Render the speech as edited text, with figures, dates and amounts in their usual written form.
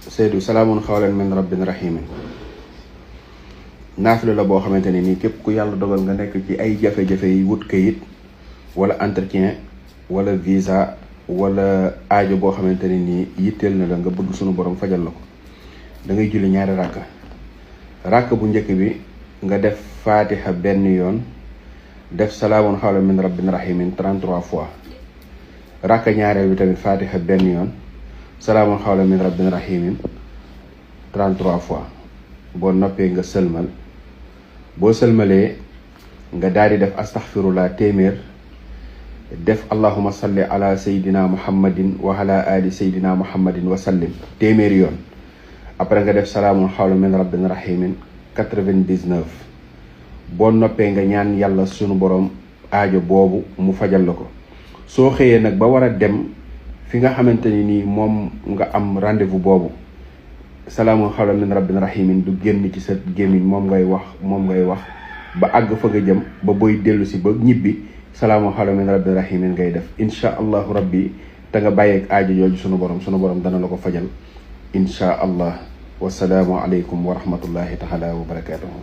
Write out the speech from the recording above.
Seydou salaamun xawlan min rabbin rahimin naafila la boo xamante ne nii képp ku yàlla dogal nga nekk ci ay jafe-jafe yi wut kayit wala entretien wala visa wala aajo boo xamante ne nii yitteel na la nga bëgg sunu borom fajal la ko da ngay julli ñaari ràkk bu njëkk bi nga def fatiha benn yoon def salaamun xawlan min rabbin rahimin 33 fois ràkk ñaareel bi tamit fatiha benn yoon salaamun xawlan min rabbin rahimin 33 fois boo noppee nga sëlmal boo sëlmalee nga daal di def astaxfirullah téeméer def allahuma salli ala saydina muhammadin wa ala ali saydina muhammadin wa sallim téeméeri yoon après nga def salaamun xawlan min rabbin rahimin 99 boo noppee nga ñaan yàlla sunu borom aajo boobu mu fajal la ko soo xëyee nag ba war a dem fi nga xamante ni nii moom nga am rendez-vous boobu salaamun xawlan min rabbin rahimin du génn ci sa gémmiñ moom ngay wax ba àgg fa nga jëm ba booy dellu si ba ñibbi salaamun xawlan min rabbin rahimin ngay def insha allahu rabbi te nga bàyyeeg aajo jooju sunu borom dana la ko fajal insha allah wasalaamu aleykum wa rahmatullahi taala wa barakatuhu